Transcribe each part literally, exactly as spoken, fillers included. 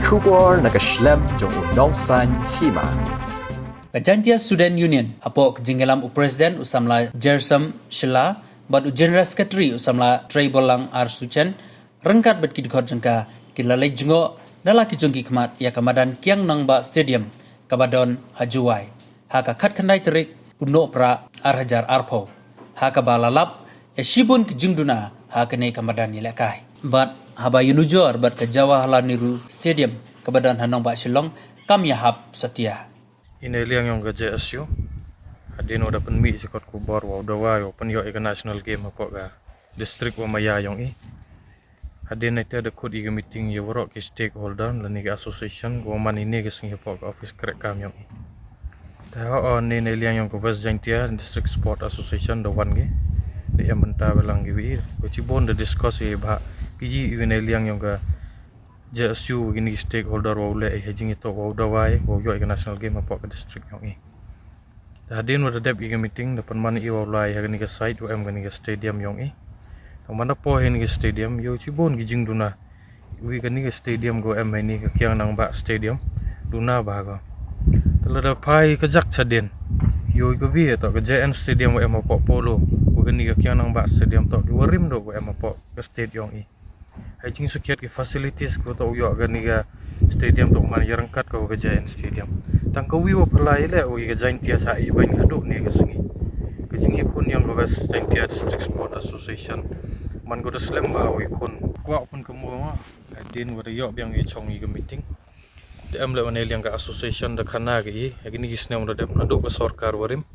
Khubor na ka shlem jong u nongsan hima. Ka Jaintia Student Union, hapoh ka jingïalam u President u samla Jersam Shylla bad u General Secretary u samla Treibollang R Suchen, ryngkat bad ki dkhot jong ka, ki la leit jngoh na la ki jong ki khmat ïa ka madan Kiang Nangbah Stadium, kaba don ha Jowai, ha ka khatkhyndai tarik u Nohprah ar hajar arphew, ha kaba la lap ïa shibun ki jingduna ha kane ka madan ïalehkai. Bad haba ïanujor bad ka Jawaharlal Nehru Stadium kaba don ha nongbah Shillong, kam ïahap satia. Ine liang ïong ka J S U, hadien wa da pynmih jingkhot khubor wa u dawai wa pynïoh ïa ka national game hapoh ka district wa maya ïong i. Hadien nai te da khot ïa ka meeting ïa waroh ki stakeholder lane ka association ka wa man ine ka sngi hapoh ka office krek kam ïong i. Te ha o ne ne liang ïong ka West Jaintia District Sport Association da wan ki, da em bynta ba lang ki wi, wa chibun da discuss ïa ba ki ïa ine liang ïong ka J S U, kini ki stakeholder wa u leh ïa ka jingïatoh wa u dawai wa u ïoh ïa ka national game hapoh ka district ïong i. Te hadien wa da dep ïa ka meeting da pynman i wa u lai ha kani ka site wa em kani ka stadium ïong i. Ka man da poi ha kani ka stadium ïoh chibun ki jingduna. Wi kani ka stadium ko em ha kani ka Kiang Nangbah Stadium, duna ba ko. Te lada phai ka jak chadien, ïoh ka wi to ka J N Stadium wa em hapoh Polo, wa kani ka Kiang Nangbah Stadium to ki wa rim do wa em hapoh ka state ïong i. Ha i jingsakhiat ki facilities ko to u ïoh kani ka stadium to man ïa ryngkat ko ka J N Stadium. Tang ka wi wa pynlai leh wa ka Jaintia sa i bang haduh ne ka sngi. Ka jingïakhun ïong ka West Jaintia District Sport Association, man ko da slem ba wa i khun kwah pun ka mo ma. Hadien wa da ïoh biang i chong i ka meeting, da em leh wa ne liang ka association da khana ka i ha kini ki snem da dep naduh ka sorkar wa rim.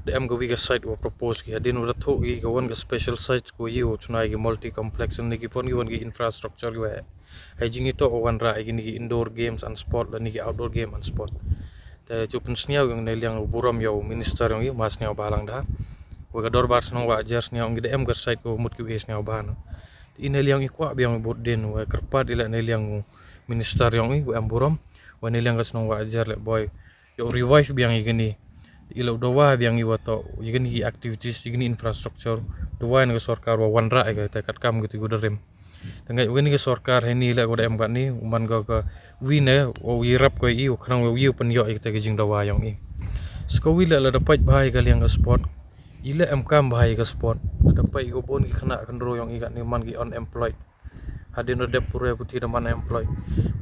Da em ka wi ka site wa propose ki, hadien wa da thoh ki ka wan ka special site ko i wa chuna i ki multi complex ne ki pon ki wan ki infrastructure ki wa ha i jingïatoh wa wanrah ïa kini ki indoor games and sport lane ki outdoor game and sport. Te chu pynsngew ïong ne liang u burom ïa u minister ïong i, ma sngewbha lang da. Wa ka dorbar shnong Wahiajer sngewbha ïong i, da em ka site ko mut ki wi sngewbha no. Te ine liang i kwah biang i bud din wa kyrpad i leh ne liang u minister ïong i wa em burom, wa ne liang ka shnong Wahiajer leh boi ïa u revive biang ïa kini. I leh u dawa biang ïa wa to ïa kini ki activities, ïa kini infrastructure, dawa ïa ka sorkar wa wanrah ïa ka te katkam ka ti ku da rim. Te ngai u kini ka sorkar ha ini leh ko da em katni, u man ka ka wi ne u ïarap ko i u khnang u ïa u pynïoh ïa ka te ka jingdawa ïong i. Ska wi leh lada pait bha ïa ka liang ka sport, i leh em kam bha ïa ka sport. Lada pait ko bun ki khynnah khynroo ïong i katni man ki unemployed. Hadien da dep pure puthi da man employed.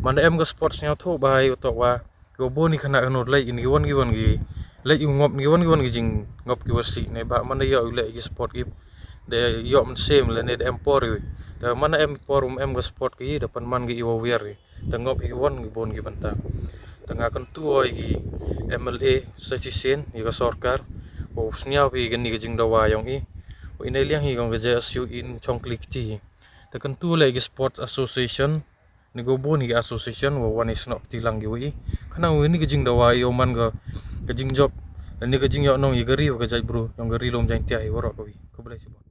Man da em ka sport sngewthuh bha ïa u to wa ki wa bun ki khynnah khynroo leit ïa ki wan ki wan ki leit ïa u ngop ki wan ki wan ki jingngop ki wa sih ne ba man da ïoh u leh ïa ki sport ki da ïoh mynsiem lane da em por ïa u. Da man da em por um em ka sport ki da pan man ki i wa wiar ïa da ngop ïa ki wan ki bun ki bynta. Da nga kyntu ïa ki M L A sa shisien ïa ka sorkar wa u sngewbha ïa kani ka jingdawa ïong i. Wa ine liang hi kong ka J S U in chong klik ti. Da kyntu leh ïa ki sports association ne ko bun ïa ki association wa wan i snoh ti lang ki wa i. Khnang wa ine ka jingdawa ïong man ka ka jingjop ne ka jingïoh nong ïa ka ri wa ka jaitbru ïong ka ri lum Jaintia hi waroh ka wi. Khublei shibun.